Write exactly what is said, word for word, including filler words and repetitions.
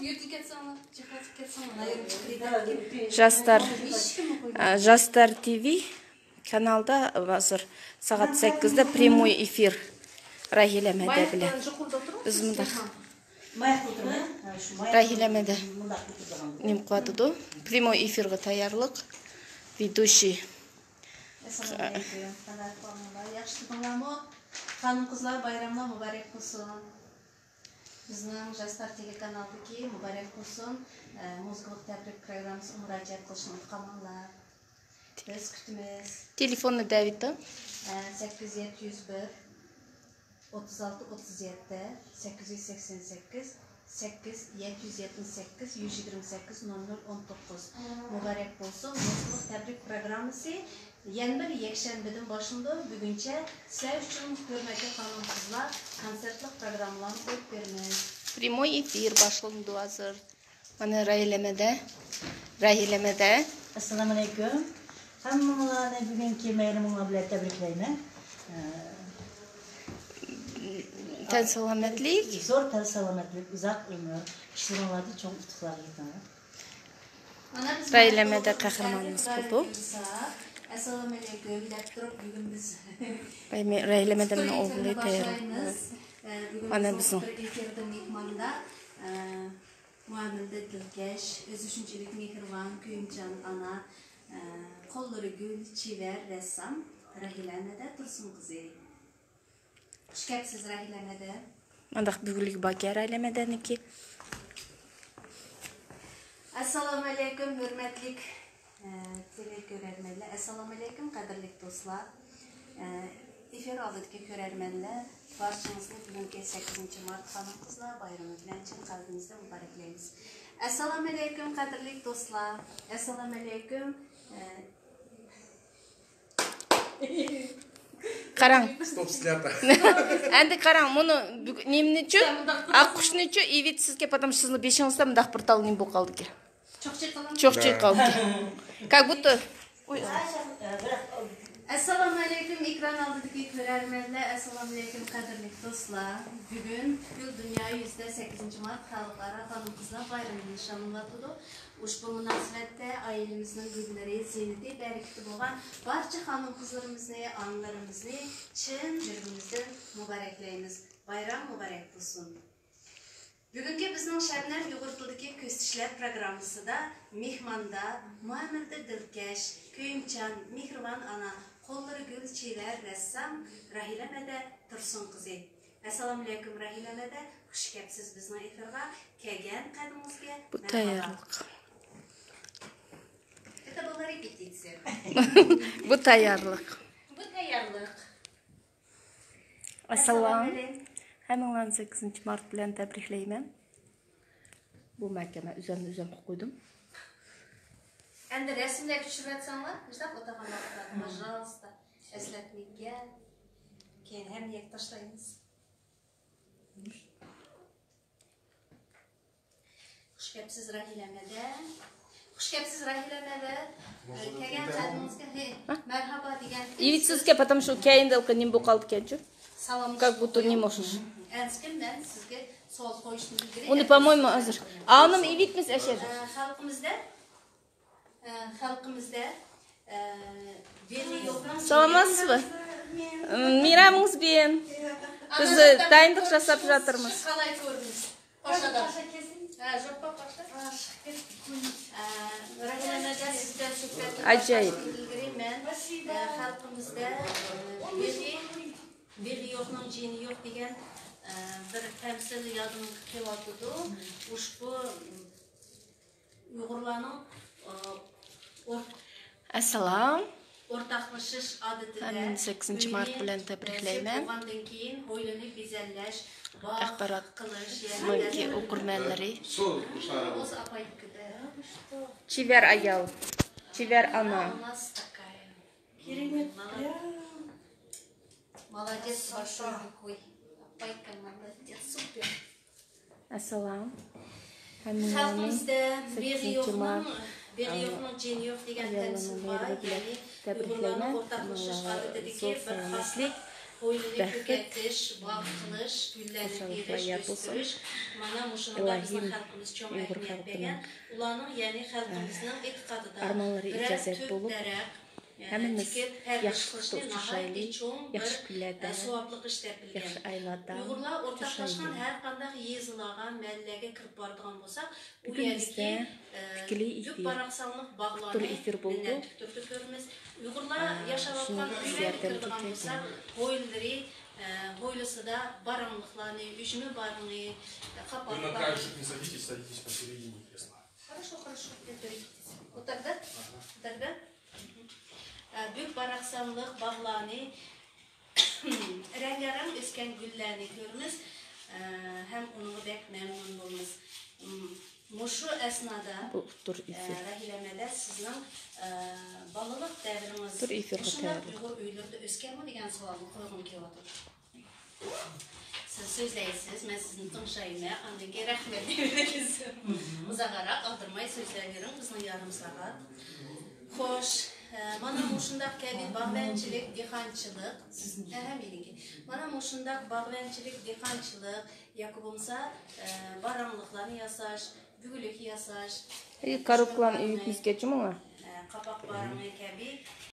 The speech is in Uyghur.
يۈرۈپ كەتسەڭلار، جىق باسىپ كەتسەڭلار، نايرىم چىقىرىدۇ. Жастар, а, Жастар Т В каналда ھازىر سائەت سەككىزدە прямой эфир راھىلە مەدە بىلەن. بىز مۇنداق راھىلە مەدە نېمە قىلىۋاتىدۇ؟ Прямой эфирغا تەييارلىق. Ведущий. ئەسسالامۇئەلەيكۇم. قانداق ئەھۋالىڭلار؟ ياخشى تۇردۇڭلارمۇ؟ خانىم-قىزلار، بايراملار مۇبارەك بولسۇن. بىزنىڭ ژاستار تېلېكانالىدىكى مۇبارەك بولسۇن، ئە، مۇزىكىلىق تەبرىك پروگراممىسىغا مۇراجىئەت قىلىشنى ئۇنتۇپ قالماڭلار. بىز كۈتىمىز. تېلېفوننى دەۋېتىڭ. ئە، سەككىز يەتتە يۈز بىر، ئوتتۇز ئالتە ئوتتۇز يەتتە، سەككىز يۈز سەكسەن سەككىز، سەككىز يەتتە يۈز يەتمىش سەككىز، يۈز يىگىرمە سەككىز، نول نول ئون توققۇز. مۇبارەك بولسۇن، مۇزىكىلىق تەبرىك پروگراممىسى يەنە بىر يەكشەنبىدىن باشلىنىدۇ. بۈگۈنچە سىلەر ئۈچۈن، ھۆرمەتلىك خانىم-قىزلار، كونسېرتلىق پروگراممىلارنى قويۇپ بېرىمىز. Прямой эфир باشلىنىدۇ ھازىر. مانا راھىلە مەدە. راھىلە مەدە. ئەسسالامۇئەلەيكۇم. ھەممىڭلارنى بۈگۈنكى مەيرىمىڭلار بىلەن تەبرىكلەيمەن. ئە، تەن سالامەتلىك. زور تەن سالامەتلىك، ئۇزاق ئۆمۈر، ئىشلىرىڭلاردا چوڭ ئۇتۇقلارغا يېتىڭلار. مانا بىز راھىلە مەدە قەھرىمانىمىز بولدى. ئەسسالامۇئەلەيكۇم دەپ تۇرۇپ، بۈگۈن بىز راھىلە مەدەمنىڭ ئوغلى تەييارلىق. مانا بىزنىڭ. ئە، بۈگۈن بىزنىڭ سۇپېر ئېفىردا مېھماندا، ئە، مۇئامىلىدە دىلكەش، ئۆزى شۇنچىلىك مېھرىبان، كۆيۈمچان ئانا، ئە، قوللىرى گۈل، چېۋەر رەسسام راھىلە مەدە تۇرسۇن قىزى. خۇش كەپسىز، راھىلە مەدە. مانداق بۈگۈنلۈك باركەن، راھىلە مەدەنىڭكى. ئەسسالامۇئەلەيكۇم، ھۆرمەتلىك، ئە، تېلېكۆرەرمەنلەر. ئەسسالامۇئەلەيكۇم، قەدىرلىك دوستلار. ئە، ئېفىر ئالدىدىكى كۆرەرمەنلەر، بارچىڭىزنى بۈگۈنكى سەككىزىنچى مارت خانىم-قىزلار بايرىمى بىلەن چىن قەلبىمىزدىن مۇبارەكلەيمىز. ئەسسالامۇئەلەيكۇم، قەدىرلىك دوستلار. ئەسسالامۇئەلەيكۇم. ئە، قاراڭ. ئەمدى قاراڭ، مۇنۇ بۈگ-، نېمىنىچۇ؟ ئاققۇشنىچۇ؟ ئىۋىت سىزگە پاتام سىزنىڭ بېشىڭىزدا مۇنداق بىر تال نېمە بولۇپ قالدىكەن. چوقچى قىلىڭ. چوقچى قىلدى. كاك بۇتۇ. ئەسسالامۇئەلەيكۇم، ئېكران ئالدىدىكى كۆرەرمەنلەر، ئەسسالامۇئەلەيكۇم، قەدىرلىك دوستلار. بۈگۈن پۈتكۈل دۇنيا يۈزىدە سەككىزىنچى مارت خەلقئارا خانىم-قىزلار بايرىمى نىشانلىنىۋاتىدۇ. ئۇشبۇ مۇناسىۋەتتە ئائىلىمىزنىڭ گۈللىرى، زىينىتى، بەرىكىتى بولغان بارچە خانىم-قىزلىرىمىزنى، ئانىلىرىمىزنى چىن يۈرىكىمىزدىن مۇبارەكلەيمىز. بايرام مۇبارەك بولسۇن! بۈگۈنكى بىزنىڭ شەبنەم ئۇيغۇر تىلىدىكى كۆزىتىشلەر پروگراممىسىدا مېھماندا مۇئامىلىدە دىلكەش، كۆيۈمچان، مېھرىبان ئانا، قوللىرى گۈل چېۋەر رەسسام راھىلە مەدە تۇرسۇن قىزى. ئەسسالامۇئەلەيكۇم، راھىلە مەدە، خۇش كەپسىز بىزنىڭ ئېفىرغا، كەلگەن قەدىمىڭىزگە بۇ مەرھابا. تەييارلىق. Это была репетиция. بۇ تەييارلىق. بۇ تەييارلىق. ئەسسالام. ئەسسالامۇئەلەيكۇم. ھەممىڭلارنى سەككىزىنچى مارت بىلەن تەبرىكلەيمەن. بۇ مەكەمە ئۆزەمنى ئۆزەم قىلىپ قويدۇم. ئەمدى رەسىملەرگە چۈشۈرۈۋەتسەڭلار، مۇشۇنداق ئولتۇرغان ۋاقىتلاردا، пожалуйста، ئەسلەتمىگە. كېيىن ھەممە يەرگە تاشلايمىز. خۇش كەپسىز، راھىلە مەدە. خۇش كەپسىز، راھىلە مەدە. كەلگەن قەدىمىڭىزگە، ھە، مەرھابا دېگەن. ئىۋىت سىزگە پاتام شۇ كەينىدە نېمە بولۇپ قالدىكەنچۇ؟ سالام. Как будто не можешь. ئەنسىكىن مەن سىزگە سوئال قويۇشتىن ئىلگىرى. ئۇنى، по-моему، ھازىر. ئانىم ئىۋىتمىز ئەشەدە. ئە، خەلقىمىزدە ئە، خەلقىمىزدە، ئە، بېلى يوقنىڭ سالاماتسىزمۇ؟ مېھرىبىڭىز بىلەن بىز تايىنلىق ياساپ ياتىمىز. قالاي كۆرىمىز. ئاشادا. ھە، ژوپپا باشتا. ئە، رەھىمە سىز بىلەن سۆھبەتتىن ئاجايىپ. باشلاشتىن ئىلگىرى مەن، ئە، خەلقىمىزدە، ئە، بېلى، بېلى يوقنىڭ جېنى يوق دېگەن، ئە، بىر تەمسىل يادىمغا كېلىۋاتىدۇ. ئۇشبۇ ئۇيغۇرلارنىڭ، ئە، ئور-، ئەسسالام. ئورتاقلىشىش ئادىتىدە ھەممىنى سەككىزىنچى مارت بىلەن تەبرىكلەيمەن. ئۆينى، ئە، سىرت بولغاندىن كېيىن ھويلىنى بېزەللەش، باغ قىلىش، ئەخباراتنىڭكى ئوقۇرمەنلىرى. ئوزا ئاپاينىڭكىدە. چېۋەر ئايال، چېۋەر ئانا. Молодец, большой какой. Апайка, молодец, супер. ئەسسالام. ھەممىڭلارنى خەلقىمىزدە بېغى يوقنىڭ، بېغى يوقنىڭ جېنى يوق دېگەن تەمسىل بار، يەنى ئۇيغۇرلارنىڭ ئورتاقلىشىش ئادىتىدىكى بىر خاسلىق. ھويلىنى كۆكەرتىش، باغ قىلىش، گۈللەرنى تېرىش، ئۆستۈرۈش، مانا مۇشۇنىڭغا بىزنىڭ خەلقىمىز چوڭ ئەھمىيەت بەرگەن. ئۇلارنىڭ، يەنى خەلقىمىزنىڭ ئېتىقادىدا بىرەر تۈپ دەرەخ، ئە، تىكىپ پەرۋىش قىلىشنى ناھايىتى چوڭ بىر، ئە، ساۋابلىق ئىش دەپ بىلگەن. ئۇيغۇرلار ئورتاقلاشقان ھەر قانداق يېزىلارغا، مەھەللىلەرگە كىرىپ بارىدىغان بولساق، ئۇ يەردىكى، ئە، بۈك-باراقسانلىق باغلارنى مىننەت تۈرتۈپ كۆرىمىز. ئۇيغۇرلار ياشاۋاتقان ئۆيلەرگە كىرىدىغان بولساق، ھويلىلىرى، ئە، ھويلىسىدا باراڭلىقلارنى، ئۈجمە باراڭى، قاپاقلارنى. Хорошо, хорошо. Вот так, да? Вот так, да? ئە، بۈك-باراقسانلىق باغلارنى، رەڭگارەڭ ئۆسكەن گۈللەرنى كۆرىمىز، ئە، ھەم ئۇنىڭغا بەك مەمنۇن بولىمىز. مۇشۇ ئەسنادا، ئە، رەھىلە مەدەت، سىزنىڭ، ئە، بالىلىق دەۋرىڭىز مۇشۇنداق ئۇيغۇر ئۆيلىرىدە ئۆسكەنمۇ دېگەن سوئالنى قويغۇم كېلىۋاتىدۇ. سىز سۆزلەيسىز، مەن سىزنى تىڭشايمەن، ئاندىن كېيىن رەھمەت دەيمەن. ئۇزاقراق ئالدىرىماي سۆزلەۋېرىڭ، بىزنىڭ يارىم سائەت. خوش، ئە، مانا مۇشۇنداق كەبى باغۋەنچىلىك، دېھقانچىلىق، ھە، ھە، مېنىڭكى. مانا مۇشۇنداق باغۋەنچىلىك، دېھقانچىلىق ياكى بولمىسا، ئە، باراڭلىقلارنى ياساش، بۈگلۈك ياساش، ئەي، كاروپكىلارنى ئۆيۈتمىسكەچمۇ؟ ئە، قاپاق باراڭى كەبى